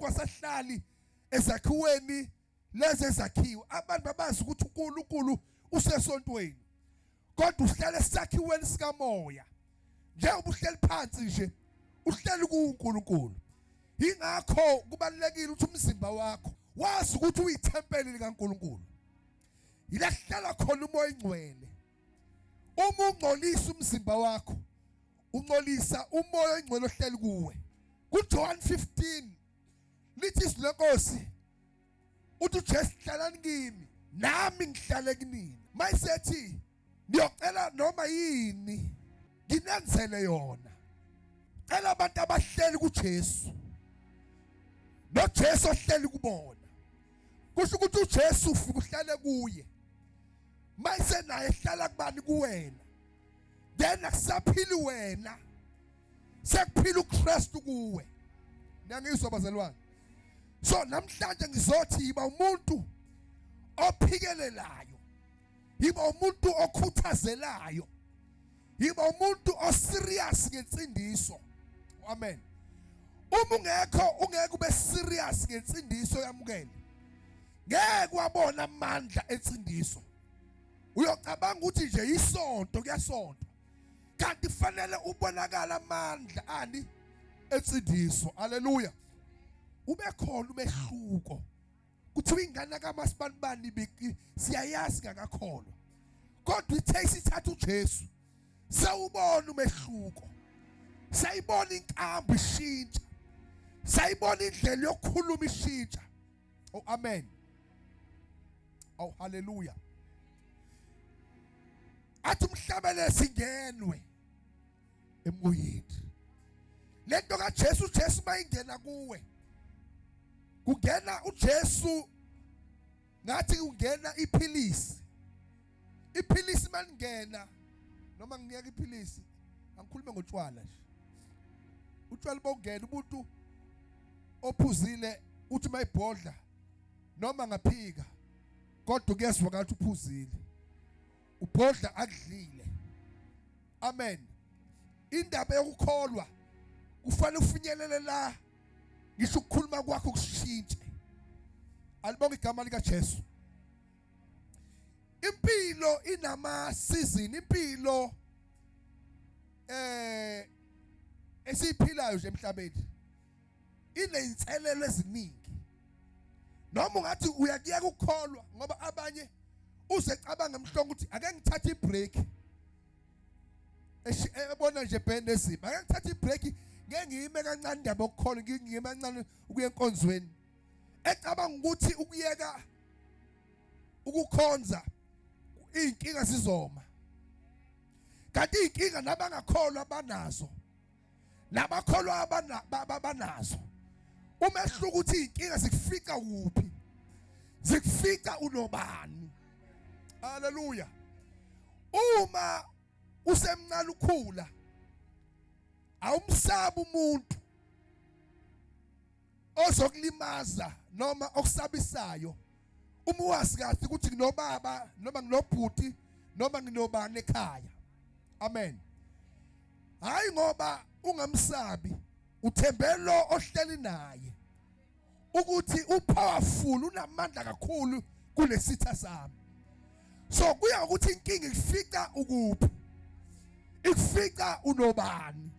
kwasahlali ezakhiweni lezi ezakhiwe. Abantu babazi ukuthi uNkulunkulu usesontweni, kodwa uhlala esakhiweni sikamoya. Njengoba uhleli phansi nje, uhleli kuNkulunkulu. Ingakho kubalulekile ukuthi umzimba wakho wazi ukuthi uyithempeli likaNkulunkulu, yila kuhlala khona uMoya oNgcwele. Uma ungcolisa umzimba wakho, ungcolisa uMoya oNgcwele ohleli kuwe. KuJohn 15 lithi izwi lenkosi, uthi uJesu, hlalani kimi nami ngihlale kunina. Mayisethi niyocela noma yini nginenzele yona. Cela abantu abahleli kuJesu noJesu ohleli kubona. Kusho ukuthi uJesu ufika uhlale kuye, mayisenaye ehlala kubani? Kuwena. Then akusaphili wena, sekuphila uKristu kuwe. Niyangizwa bazalwane? So namhlanje ngizothi yiba umuntu ophikelelayo, yiba umuntu okhuthazelayo, yiba umuntu oserious ngensindiso. Amen. Uma ungekho, ungeke ube serious ngensindiso yamukele, ngeke wabona amandla ensindiso. Uyocabanga ukuthi nje isonto kuyasonto, kanti fanele ubonakala amandla ani ensindiso. Haleluya. Ube khona umehluko. Kuthiwa ingane kaMasibanibani siyayazi ngakakholwa, kodwa ithe isithatha uJesu sewubona umehluko, sayibona inkambo ishintsha, sayibona indlela yokukhuluma ishintsha. Oh amen. Oh haleluya. Athi umhlabele singenwe emoyeni. Lento kaJesu, uJesu mayingena kuwe, kungena uJesu ngathi kungena iphilisi. Iphilisi malingena, noma ngiyeka iphilisi, angikhulume ngotshwala nje. Utshwala bongena umuntu ophuzile, uthi mayibhodla noma ngaphika, kodwa kuyezwakala ukuthi uphuzile, ubhodla akudlile. Amen. Indaba yokukholwa kufanele ufinyelele la, ngisho ukukhuluma kwakho kushintshe. Alibonge igama lika Jesu. Impilo inama season, impilo esiyiphilayo nje emhlabeni ineyinselelo eziningi. Noma ungathi uyakuyeka ukukholwa, ngoba abanye uzecabanga emhlongo ukuthi ake ngithathe ibreak, ebona nje bhende ezima, ake ngithathe ibreak, ngeke ngiyime kancane indaba yokukholwa, ngiyime kancane ukuya enkonzweni, ecabanga ukuthi ukuyeka ukukhonza iy'nkinga zizoma. Kanti iy'nkinga nabangakholwa banazo, nabakholwa banazo. Umehluko ukuthi iy'nkinga zikufica kuphi, zikufica unobani. Haleluya. Uma usemncane ukhula, awumsabi umuntu ozokulimaza noma okusabisayo, uma wazi kahle ukuthi nginobaba noma nginobhuti noma nginobani ekhaya. Amen. Hayi ngoba ungamsabi, uthembe lo ohleli naye ukuthi upowerful, unamandla kakhulu kulesitha sami. So kuya ukuthi inkinga ikufica ukuphi, ikufica unobani,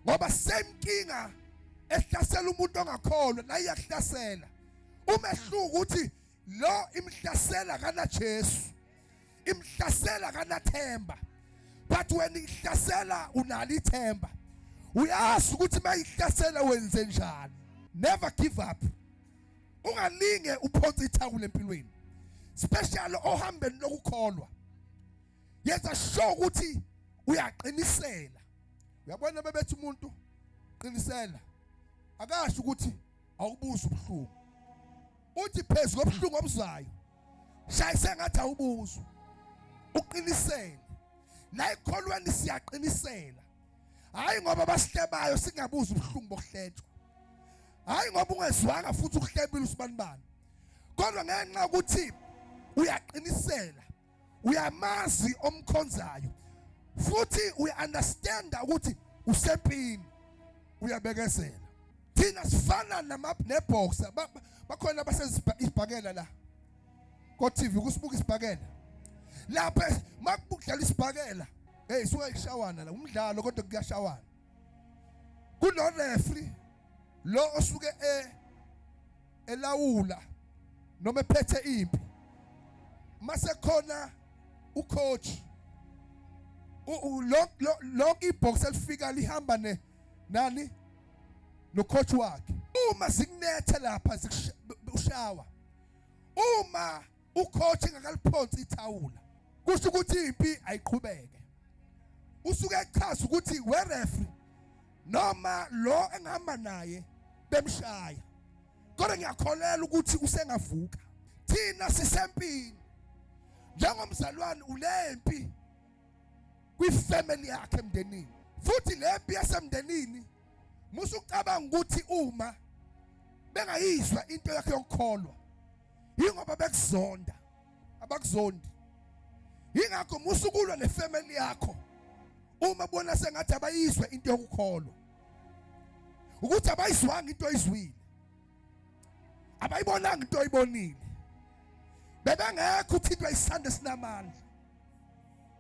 ngoba same inkinga ehlasela umuntu ongakholwa naye iyakuhlasela. Umehluko ukuthi lo imhlasela kana Jesu, imhlasela kanathemba, but when ihlasela unalo ithemba, uyazi ukuthi mayihlasela wenze njani. Never give up. Ungalinge uphonse ithawula empilweni, especially ohambeni lokukholwa. Yenza sure ukuthi uyaqinisela. Uyabona bebethi umuntu qinisela, akasho ukuthi awubuza ubuhlungu, uthi phezu kobuhlungu obuzayo shayise ngathi awubuzwa, uqinisele. La ekholweni siyaqinisela, hayi ngoba basihlebayo singabuza ubuhlungu bokuhletshwa, hayi ngoba ungezwanga futhi ukuhlebile usibanibani, kodwa ngenxa ukuthi uyaqinisela, uyamazi omkhonzayo, futhi uya-understanda ukuthi usempini, uyabekezela. Thina sifana neboxer, bakhona abasezibhakela la ko TV kusibuka isibhakela. Lapha makudlala isibhakela, hey, suka kushawana la, umdlalo kodwa kuyashawana. Kuno referee lo osuke elawula noma ephethe impi. Mase khona ucoach, lonke ibox elifika lihamba ne nani no coach wakhe. Uma zikunethe lapha zikushawa, uma ucoach engakaliphonsi ithawula, kusho ukuthi impi ayiqhubeke. Usuke echaza ukuthi we referee noma lo engihamba naye bemshaya, kodwa ngiyakholela ukuthi usengavuka. Thina sisempini njengomzalwane, ulempi kwifamily yakhe emndenini, futhi lempi yasemndenini musucabanga ukuthi uma bengayizwa into yakhe yokukholwa yingoba bekuzonda. Abakuzondi. Yingakho musukulwa nefamily yakho uma bona sengathi abayizwe into yokukholwa, ukuthi abayizwanga into oyizwile, abayibonanga into oyibonile, bebengekho uthintwa isandla esinamandla.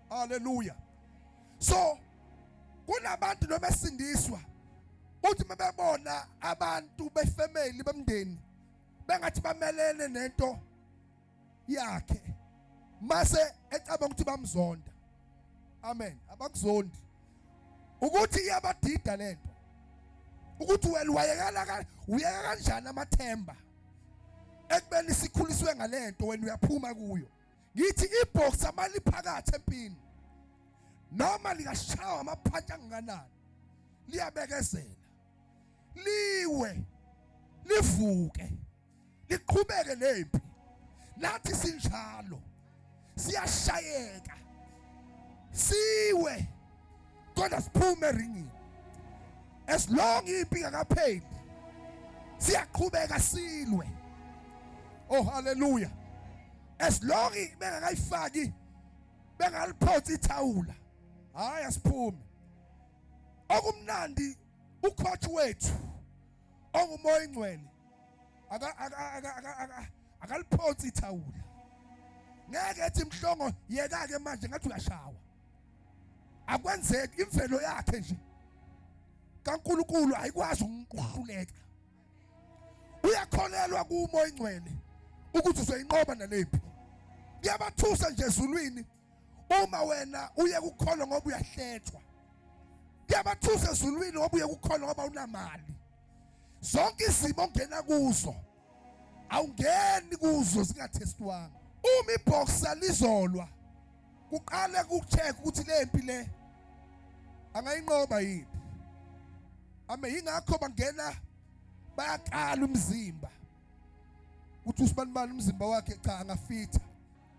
Haleluya. So kunabantu noma esindiswa, uthi mebebona abantu befamily bemndeni bengathi bamelene nento yakhe, mase ecabanga ukuthi bamzonda. Amen. Abakuzondi, ukuthi iyabadida lento ukuthi wena wayekala uyeka kanjani amathemba ekubeni sikhuliswe ngalento, wena uyaphuma kuyo. Ngithi ibox amaliphakathi empini, noma lingashawa amaphanti angakanani, liyabekezela, liwe, livuke, liqhubeke nempi. Nathi sinjalo, siyashayeka, siwe, kodwa siphume eringini. As long impi ingakapheli, siyaqhubeka silwe. Oh, hallelujah. As long bengakayifaki, bengaliphonsi ithawula, hayi, asiphume. Okumnandi, ucoach wethu ongumoya ingcwele akaliphonsi ithawula. Ngeke ethi Mhlongo yeka ke manje, ngathi uyashawa. Akwenzeki, imvelo yakhe nje kaNkuluNkulu ayikwazi ukuhluleka. Uyakholelwa kumoya ingcwele ukuthi uzoyinqoba nalempi. Kuyabathusa nje ezulwini uma wena uye kukholwa ngoba uyahletshwa. Kuyabathusa ezulwini ngoba uye kukholwa ngoba unamali. Zonke izimo ongena kuzo, awungeni kuzo zingathestwanga. Uma iboxer lizolwa, kuqale kucheck ukuthi le mpi le angayinqoba yini. Ame yingakho bangena bayaqala umzimba uthi usibanibani umzimba wakhe cha angafitha.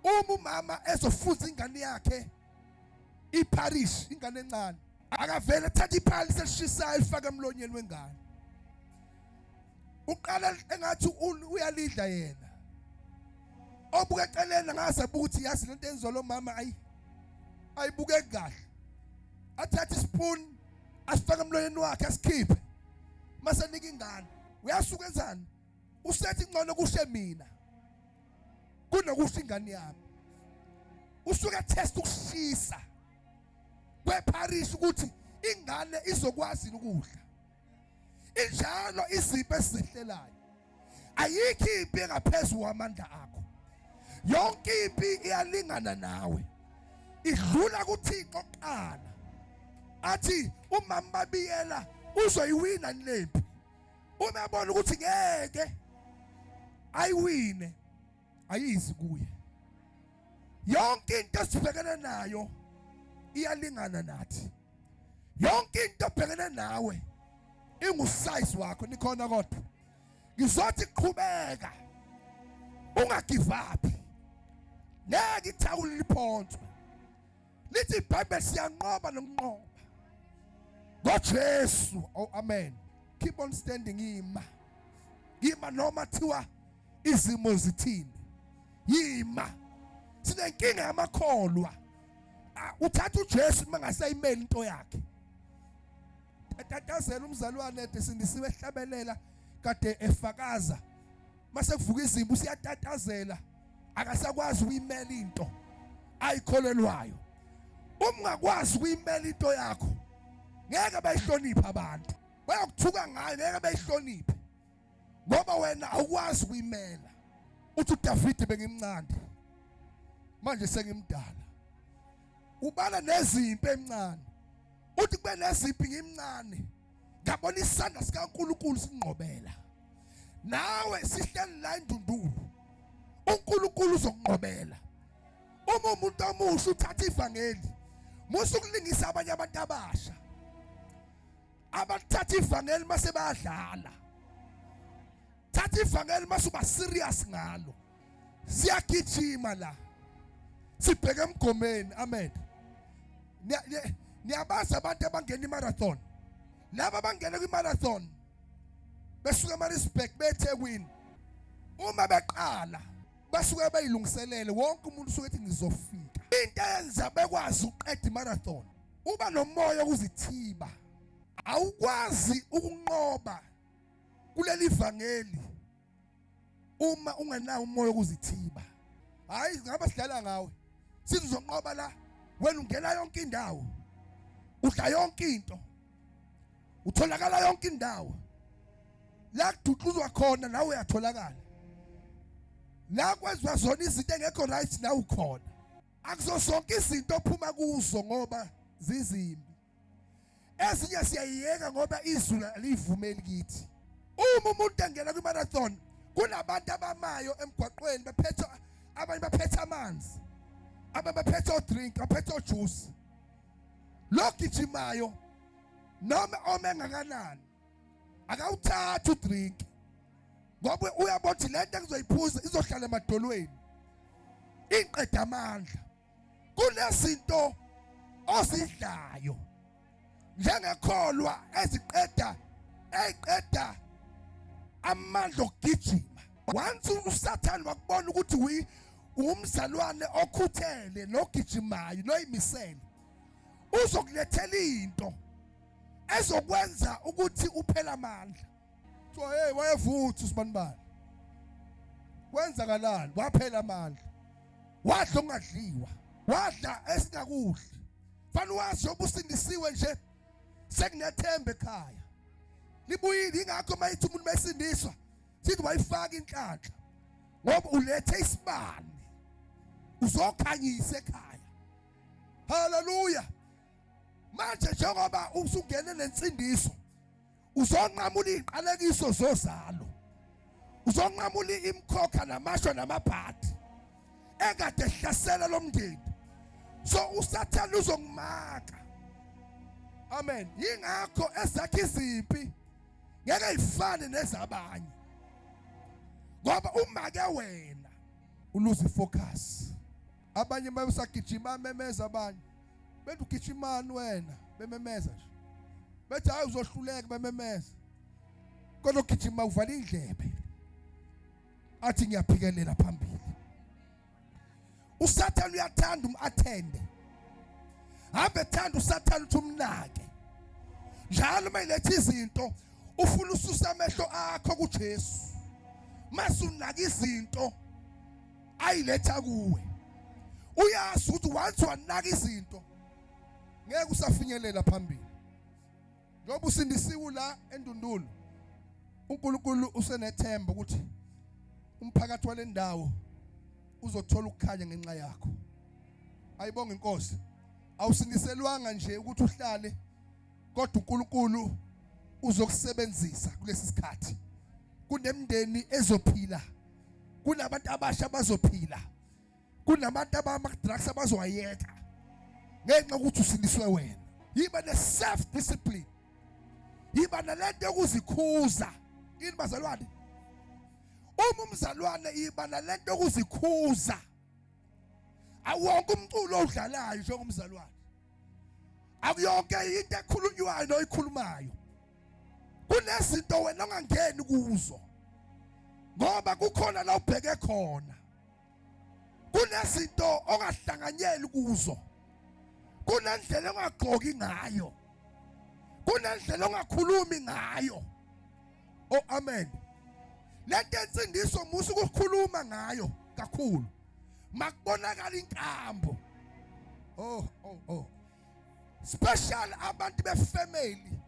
Uma umama ezofunza ingane yakhe iparish, ingane encane, akavele ethatha iphali selishisayo ifake emlonyeni wengane. Uqala engathi uyalidla yena, obuka eceleni ngaze ukuthi yazi lento enziwa lo mama ayi ayibukeki kahle. Athathe ispoon asifake emlonyeni wakhe, asikhiphe, mase nika ingane. Uyasuka enzani? Usethi ngcono kushe mina kunokusho ingane yami. Usuke test ukushisa kweparish ukuthi ingane izokwazi ukudla. Injalo izipho esizehlelayo, ayikho impi engaphezulu kwamandla akho. Yonke impi iyalingana nawe, idlula kuThixo kuqala. Athi umama babiyela uzoyiwina lempi, uma ebona ukuthi ngeke ayiwine, ayizi kuye. Yonke into esibhekene nayo iyalingana nathi. Yonke into ebhekene nawe ingusize wakho. Nikhona? Kodwa ngizothi qhubeka, ungagive up, ngeke ithawula liphonswe. Lithi iBhayibheli siyanqoba nokunqoba ngoJesu. Oh, amen. Keep on standing. Ima, ima, noma thiwa izimo zithini, yima. Sinenkinga yamakholwa, uthatha uJesu mangasayimeli into yakhe. Etatazela umzalwane esindisiwe ehlabelela kade efakaza. Mase kuvuka izimpi usiyatatazela akasakwazi ukuyimela into ayikholelwayo. Uma ungakwazi ukuyimela into yakho ngeke bayihloniphe abantu. Bayakuthuka ngayo ngeke bayihloniphe. Ngoba wena awukwazi ukuyimela. Uthi uDavide bengimncane. Manje sengimdala. Ubala nezimpi emncane. Uthi kube nezimpi ngimncane. Ngabona isandla sikaNkuluNkulu sinqobela. Nawe sihleli la endundulu. uNkulunkulu uzokunqobela. Uma umuntu omusha uthatha ivangeli, musa ukulingisa abanye abantu abasha. Abathatha ivangeli mase bayadlala. Thatha ivangeli mase uba serious ngalo. Siyagijima la. Sibheke emgomeni. Amen. Niyabazi abantu abangena imarathon. Laba abangena kwimarathon besuka eMaritzburg beThekwini uma beqala basuke beyilungiselele wonke umuntu usuke ethi ngizofika. Into eyenza bekwazi ukuqeda imarathon uba nomoya wokuzithiba. Awukwazi ukunqoba kuleli vangeli uma ungenawo umoya wokuzithiba. Hayi ngabe sidlala ngawe sithi uzonqoba la wena ungena yonke indawo udla yonke into utholakala yonke indawo la kuduxuzwa khona nawe uyatholakala la kwenziwa zona izinto engekho right nawe ukhona. Akuzo zonke izinto ophuma kuzo ngoba zizimbi. Ezinye siyayiyeka ngoba izulu alivumeli kithi. Uma umuntu engena kwi-marathon kunabantu abamayo emgwaqweni bephethe, abanye baphethe amanzi, abanye baphethe odrink, baphethe ojuice. Lo gijimayo noma ome ngakanani akawuthathi udrink ngoba uyabona ukuthi lento engizoyiphuza izohlala emadolweni inqeda amandla. Kunezinto ozidlayo njengekholwa eziqeda eziqeda amandla okugijima. Once uSathane wakubona ukuthi umzalwane okhuthele nogijimayo noyimisele, uzokulethela into ezokwenza ukuthi uphele amandla. Kuthiwa hey wayevutha usibanibani, kwenzakalani? Waphela amandla, wadla okungadliwa, wadla esingakudli. Fanele wazi obusindisiwe nje sekunethemba ekhaya libuyile. Ingakho mayithi umuntu mesindiswa sithi wayifaka inhlanhla ngoba ulethe isibani uzokhanyisa ekhaya. Haleluya. Manje njengoba usungene nensindiso uzonqamula iziqalekiso zozalo, uzonqamula imikhokha namashwa namabhadi ekade ehlasela lomndeni. So uSathane uzokumaka. Amen. Yingakho ezakhe izimpi ngeke ifane nezabanye, ngoba umake wena uluze focus. Abanye bayosagijima bamemeza, abanye bethi ugijimani wena, bememeza nje bethi hayi uzohluleka, bememeza. Kodwa ugijima uvala indlebe athi ngiyaphikelela phambili. uSathane uyathanda umathende, hambe ethanda uSathane uthi umnake njalo uma iletha izinto, ufuna ususa amehlo akho kuJesu. Mase unaka izinto ayiletha kuwe, uyazi ukuthi once wanaka izinto ngeke usafinyelela phambili. Njengoba usindisiwe la eNdundulu, uNkulunkulu usenethemba ukuthi umphakathi walendawo uzothola ukukhanya ngenxa yakho. Ayibonge inkosi. Awusindiselwanga nje ukuthi uhlale, kodwa uNkulunkulu uzokusebenzisa kulesi sikhathi. Kunemndeni ezophila, kunabantu abasha abazophila, kunabantu abama-drugs abazowayeka ngenxa yokuthi usindiswe wena. Yiba ne-self discipline, yiba nalento yokuzikhuza. Yini bazalwane? Uma umzalwane yiba nalento yokuzikhuza. Awonke umculo owudlalayo njengomzalwane, akuyonke into ekhulunywayo noyikhulumayo. Kunezinto wena ongangeni kuzo ngoba kukhona la ubheke khona. Kunezinto ongahlanganyeli kuzo, kunendlela ongagqoki ngayo. Kunendlela ongakhulumi ngayo. Oh amen. Lento ensindiso musa ukukhuluma ngayo kakhulu. Makubonakala inkambo. Oh oh oh. Special abantu befamily,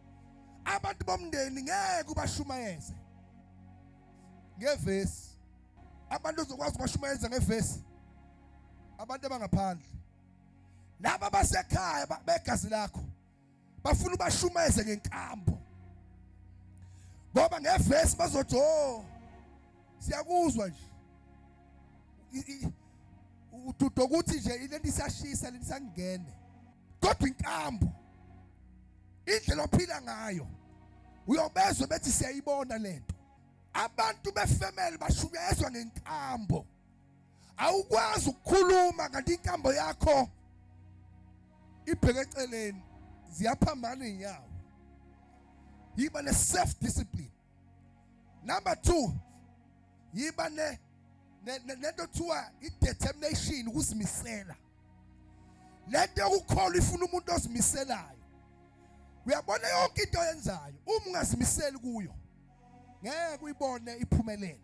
abantu bomndeni ngeke ubashumayeze ngevesi. Abantu ozokwazi ukubashumayeza ngevesi abantu abangaphandle, laba basekhaya begazi lakho bafuna ubashumayeze ngenkambo, ngoba ngevesi bazothi oh siyakuzwa nje ududo ukuthi nje lento isashisa lento isangene, kodwa inkambo indlela ophila ngayo uyobezwa bethi siyayibona lento. Abantu befemeli bashunyayezwa ngenkambo. Awukwazi ukukhuluma kanti inkambo yakho ibheke eceleni, ziyaphambana izinyawo. Yiba ne self discipline. Number 2, yiba ne nento kuthiwa i-determination, ukuzimisela. Lento yokukholwa ifuna umuntu ozimiselayo. Uyabona yonke into oyenzayo, uma ungazimiseli kuyo ngeke uyibone iphumelela.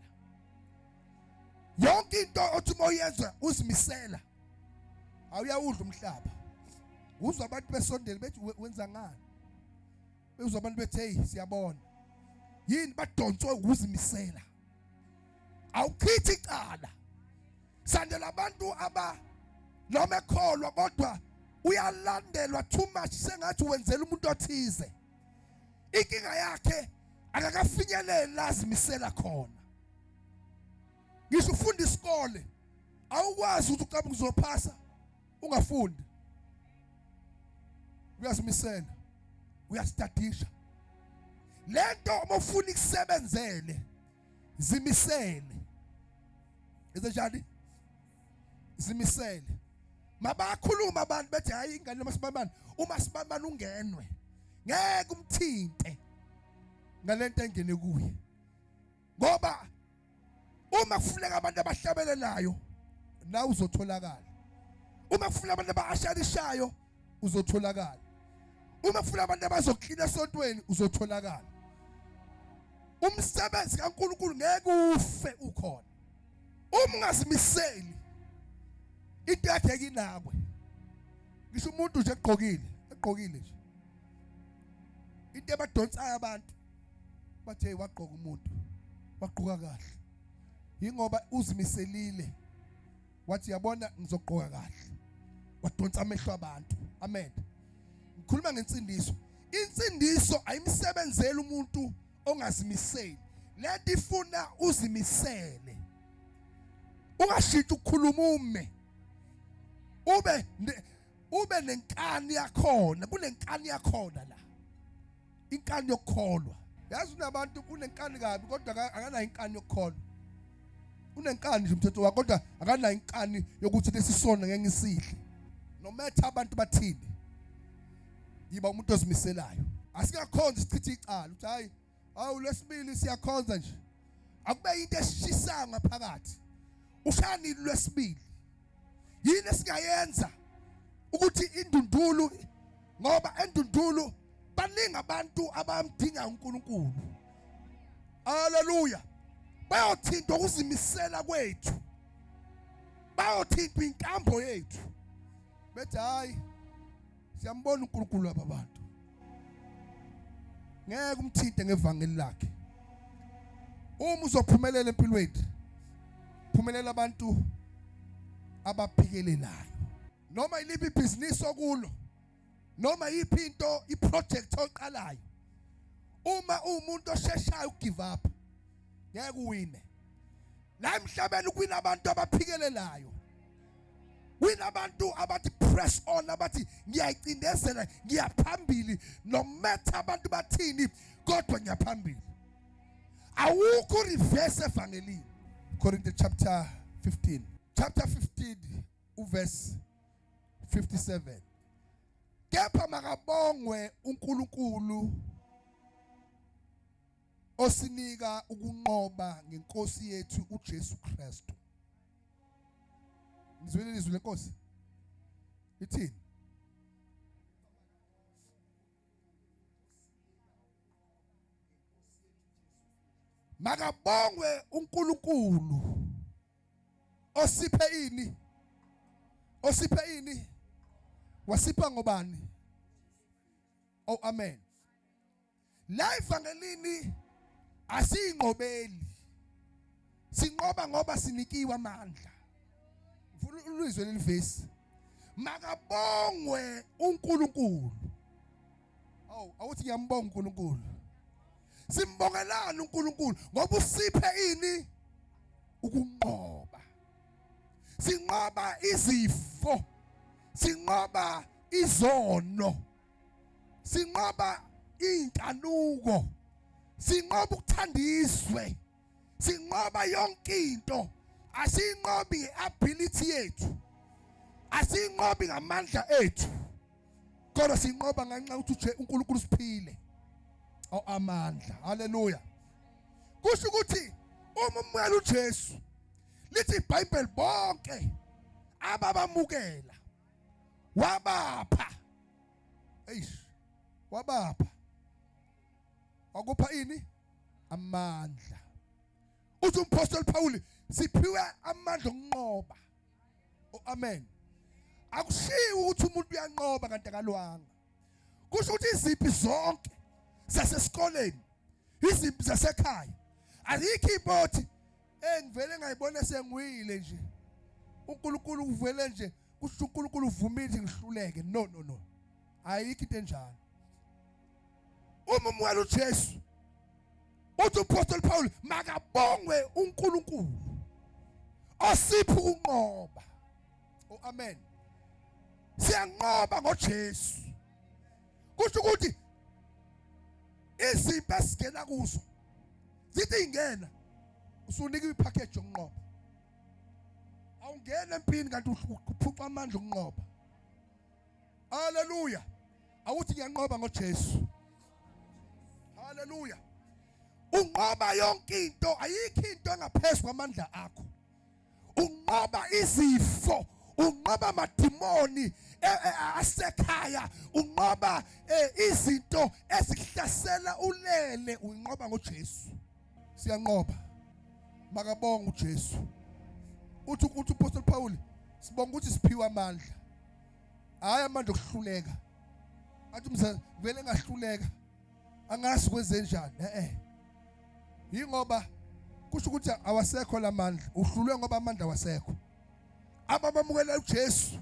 Yonke into othi uma uyenza uzimisela, awuyawudla umhlaba. Uzwa abantu besondele bethi wenza ngani, bezwa abantu bethi hey siyabona yini, badonswe ukuzimisela. Awuchithi icala sandela abantu aba noma ekholwa kodwa uyalandelwa too much, sengathi wenzela umuntu othize. Inkinga yakhe akakafinyeleli la azimisela khona. Ngisho ufunda isikole awukwazi ukuthi ucabanga uzophasa ungafundi. Uyazimisela, uyastadisha lento. Uma ufuna ikusebenzele zimisele. Izenjani? Zimisele. Mabakhuluma abantu bethi hayi ingane nomasibambane, uma sibambane ungenwe ngeke umthinte ngalento engene kuye, ngoba uma kufuneka abantu abahlabelelayo nawe uzotholakala, uma kufuneka abantu abasharishayo uzotholakala, uma kufuneka abantu abazoklina esontweni uzotholakala. Umsebenzi kaNkulunkulu ngeke ufe ukhona uma ungazimiseli. Into yakhe kinakwe, ngisho umuntu nje egqokile, egqokile nje into ebadonsayo abantu bathi hey wagqoka umuntu, wagqoka kahle, yingoba uzimiselile, wathi yabona ngizogqoka kahle, wadonsa amehlo abantu. Amen. Ngikhuluma ngensindiso. Insindiso ayimsebenzeli umuntu ongazimiseli. Lento ifuna uzimisele, ungashintshi ukukhuluma, ume ube nenkani yakhona. Kunenkani yakhona la, inkani yokukholwa. Yazi unabantu unenkani kabi kodwa akanayo inkani yokukholwa. Unenkani nje umthetho wakhe kodwa akanayo inkani yokuthi lesi sono ngeke ngisidle no matter abantu bathini. Yiba umuntu ozimiselayo. Asingakhonzi sichithe icala uthi hayi awu lwesibili siyakhonza nje, akube into eshishayo ngaphakathi. Ushaya lwesibili yini esingayenza ukuthi indundulu, ngoba endundulu baningi abantu abamdinga uNkulunkulu. Haleluya. Bayothintwa ukuzimisela kwethu, bayothintwa inkambo yethu, bethi hayi siyambona uNkulunkulu laba bantu. Ngeke umthinte ngevangeli lakhe. Uma uzophumelela empilweni, phumelela abantu abaphikelelayo. Noma iliphi ibhizinisi okulo, noma yiphi into, iproject oqalayo, uma uwumuntu osheshayo ukugive up ngeke uwine la emhlabeni. Kuwina abantu abaphikelelayo, wina abantu abathi press on, abathi ngiyayicindezela, ngiyaphambili no matter abantu bathini, kodwa ngiyaphambili. Awukho reverse evangelini. Corinthians chapter 15, chapter 15 uverse 57: kepha makabongwe uNkulunkulu osinika ukunqoba ngenkosi yethu uJesu Kristu. Nizwile izwi lenkosi ithini? Makabongwe uNkulunkulu osiphe ini? Osiphe ini? Wasipha ngobani? Oh amen. La evangelini asiyinqobeli. Sinqoba ngoba sinikiwe amandla. Ngifuna ulizwe leli vesi. Makabongwe uNkulunkulu. Awu awuthi ngiyambonga uNkulunkulu. Simbongelani uNkulunkulu ngoba usiphe ini? Ukunqoba. Sinqoba izifo. Sinqoba izono. Sinqoba inkanuko. Sinqoba ukuthanda izwe. Sinqoba yonke into. Asiyinqobi ngeability yethu. Asiyinqobi ngamandla ethu. Kodwa sinqoba ngenxa ukuthi uNkulunkulu siphile. Oh amandla. Haleluya. Kusho ukuthi uma umukela uJesu lithi iBhayibheli bonke ababamukela wabapha. Eish. Wabapha. Wakupha ini? Amandla. Uthi umpostoli Paul siphiwe amandla okunqoba. Oh amen. Akushiwo ukuthi umuntu uyanqoba kanti akalwanga. Kusho ukuthi izimpi zonke zasesikoleni, izimpi zasekhaya, ayikho impothi engivele ngayibona sengiwile nje. uNkulunkulu uvele nje kusho uNkulunkulu uvumile ngihluleke. No no no. Ayikho into enjalo. Uma umukela uJesu uthi uPostoli Paul makabongwe uNkulunkulu osipha ukunqoba. Oh amen. Siyanqoba ngoJesu. Kusho ukuthi izimpi esingena kuzo zithi ingena usunika ipackage yokunqoba. Awungena empini kanti uphuca amandla okunqoba. Haleluya. Awuthi ngiyanqoba ngoJesu. Haleluya. Unqoba yonke into, ayikho into engaphezulu kwamandla akho. Unqoba izifo, unqoba amadimoni asekhaya, unqoba izinto ezikuhlasela ulele, unqoba ngoJesu. Siyanqoba. Makabonga uJesu. Uthi uthi uPostoli Paul sibonga ukuthi siphiwe amandla. Hayi amandla okuhluleka. Athi umzali vele ngahluleka. Angazi kwenzenjani. Eh eh. Yingoba kusho ukuthi awasekho lamandla. Uhlulwe ngoba amandla awasekho. Abamamukela uJesu,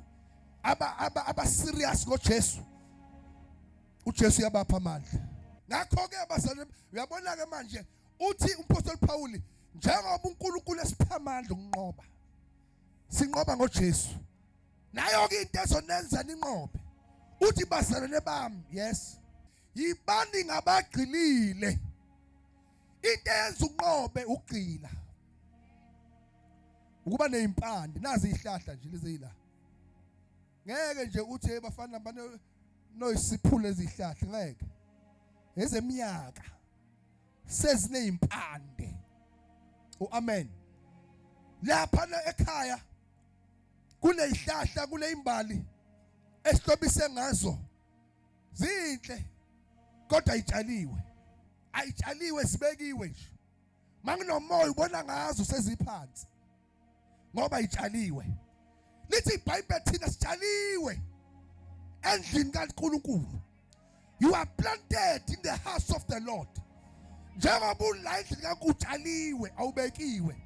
aba aba aba serious ngoJesu. uJesu uyabapha amandla. Ngakho ke bazalwane uyabona ke manje uthi umpostoli Paul njengoba uNkulunkulu esipha amandla ukunqoba. Sinqoba ngoJesu. Nayo ke into ezonenza ninqobe. Uthi bazalwane bami, yes. Yibani ngabagxilile. Into eyenza unqobe ukugxila. Ukuba nezimpande, nazi izihlahla nje lezi la. Ngeke nje uthi hey bafana bane noyisiphule ezihlahla ngeke. Ezeminyaka sezinezimpande. Uamen. Lapha ekhaya kunezihlahla kunezimbali esihlobise ngazo zinhle kodwa ayitshaliwe ayitshaliwe zibekiwe nje manginomoya ubona ngazo seziphansi ngoba itshaliwe lithi iBhayibheli thina sitshaliwe endlini kaNkulunkulu. You are planted in the house of the Lord. Njengoba ula endlini kaNkulunkulu awubekiwe.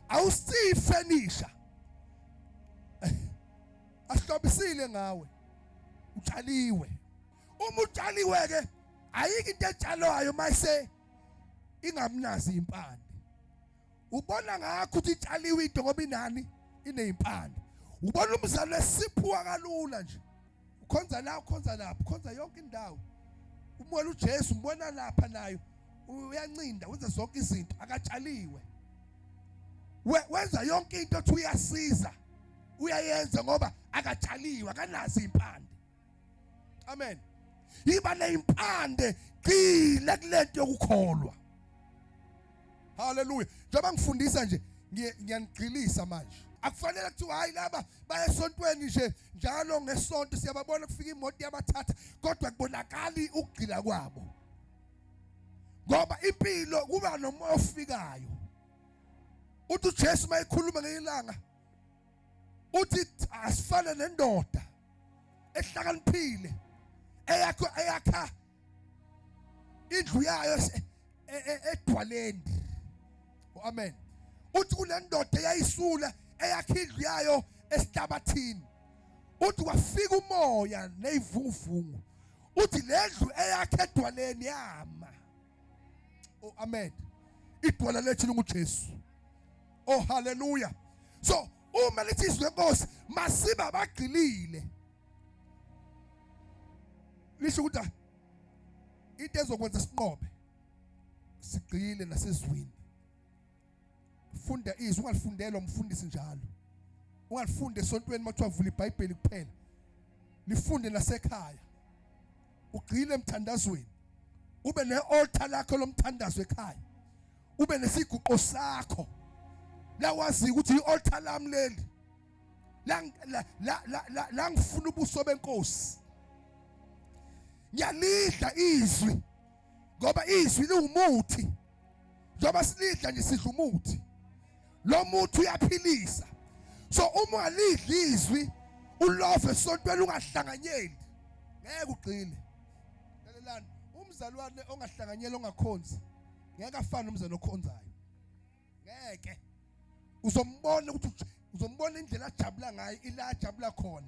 Awusifenisha. Asihlobisile ngawe. Utshaliwe. Uma utshaliwe ke ayikho into etshalwayo mayise ingamnazi impande. Ubona ngakho ukuthi itshaliwe into ngoba inani inezimpande. Ubona umzalo esiphuwa kalula nje. Ukhonza la ukhonza lapha ukhonza yonke indawo. Umwela uJesu umbona lapha nayo uyancinda wenza zonke izinto akatshaliwe. Wenza yonke into othi uyasiza uyayenza ngoba akatshaliwe akanazo impande. Amen. Yiba nezimpande gxila kulento yokukholwa. Haleluya. Njengoba ngifundisa nje ngiyanigxilisa manje. Akufanele kuthiwa hayi laba baya esontweni nje njalo ngesonto siyababona kufika imoto yabathatha kodwa kubonakali ukugxila kwabo. Ngoba impilo kuba nomoya ofikayo. Uthi uJesu mayekhuluma ngelanga uthi asifane nendoda ehlakaniphile eyakho eyakha indlu yayo edwaleni. Amen. Uthi kunendoda eyayisula eyakha indlu yayo esihlabathini. Uthi kwafika umoya nezivunguvungu. Uthi lendlu eyakhe edwaleni yama. Oh amen. Idwala lethu linguJesu. Oh haleluya. So uma lithi izwi lenkosi masiba abagxilile. Lisho ukuthi into ezokwenza sinqobe sigxile nasezwini. Funda izwi, ungalifundelwa umfundisi njalo. Ungalifunde esontweni makuthiwa vula iBhayibheli kuphela. Lifunde nasekhaya. Ugxile emthandazweni. Ube ne-altar lakho lomthandazo ekhaya. Ube nesiguqo sakho. La wazi ukuthi i-altar lami leli. La la la la ngifuna ubuso benkosi. Ngiyalidla izwi ngoba izwi liwumuthi. Njengoba silidla nje sidla umuthi. Lo muthi uyaphilisa. So uma ungalidli izwi ulove esontweni ungahlanganyeli ngeke ugxile. Lalelani, umzalwane ongahlanganyeli ongakhonzi ngeke afane nomzalwane okhonzayo. Ngeke. Uzombona ukuthi uzombona indlela ajabula ngayo ila ajabula khona.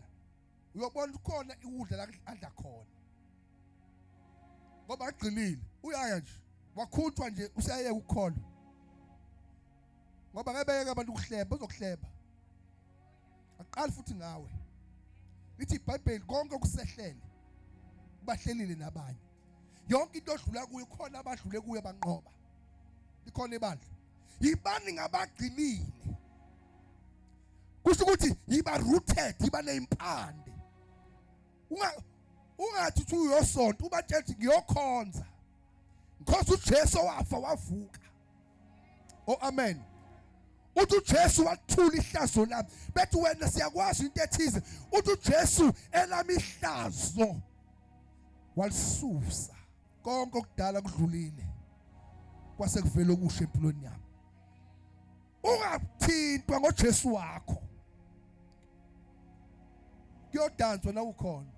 Uyobona khona ukudla la adla khona. Ngoba agxilile, uyaya nje. Wakhutshwa nje usayeka ukukholwa. Ngoba ngeke beyeke abantu ukuhleba, uzokuhleba. Aqali futhi ngawe. Lithi iBhayibheli konke okusehlele kubahlelile nabanye. Yonke into odlula kuyo khona abadlule kuyo banqoba. Likhona ibandla. Yibani ngabagxilile. Kusho ukuthi yiba rooted, yiba nezimpande. Unga ungathi uthi uyosonta ubatshela ukuthi ngiyokhonza. Because uJesu wafa wavuka. Oh amen. Uthi uJesu wathula ihlazo lami. Bethi wena siyakwazi into ethize. Uthi uJesu elami ihlazo walisusa. Konke okudala kudlulile. Kwase kuvela okusha empilweni yami. Ungathintwa ngoJesu wakho. Kuyodanswa na ukhona.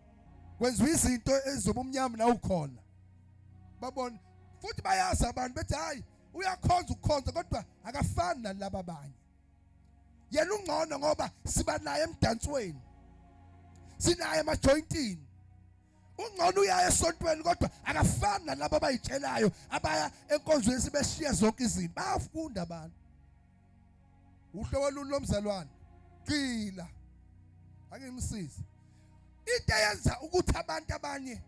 Kwenziwa izinto ezobumnyama na ukhona. Babona futhi bayazi abantu bethi hayi uyakhonza ukukhonza kodwa akafani nalaba abanye. Yena ungcono ngoba siba naye emdansweni. Sinaye emajointini. Ungcono uyaya esontweni kodwa akafani nalabo abayitshelayo abaya enkonzweni sebeshiya zonke izinto. Bayafunda abantu. Uhlobo oluni lomzalwane. Gxila. Ake ngimsize. Into eyenza ukuthi abantu abanye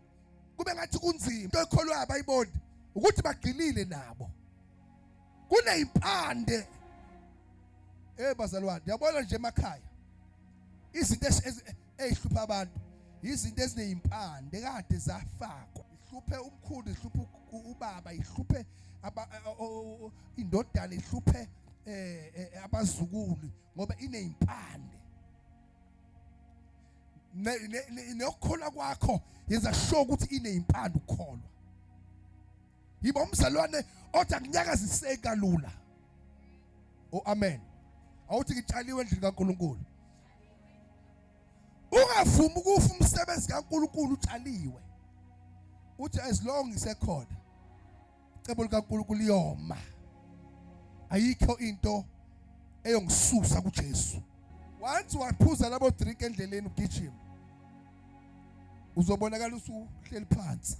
kube ngathi kunzima into ekholwayo abayiboni ukuthi bagxilile nabo. Kunezimpande. Eh bazalwane, yabona nje emakhaya. Izinto ezihlupha abantu izinto ezinezimpande kade zafakwa. Ihluphe umkhulu, ihluphe ubaba, ihluphe indodana, ihluphe abazukulu ngoba inezimpande. Nokukholwa kwakho yenza sure ukuthi inezimpande ukukholwa. Yiba umzalwane othi akunyakaziseki kalula. Oh amen. Awuthi ngitshaliwe endlini kaNkuluNkulu. Ungavumi ukufa umsebenzi kaNkuluNkulu utshaliwe. Uthi as long ngisekhona icebo likaNkuluNkulu liyoma. Ayikho into eyongisusa kuJesu. Once waphuza labo drink endleleni ugijima uzobonakala usuhleli phansi.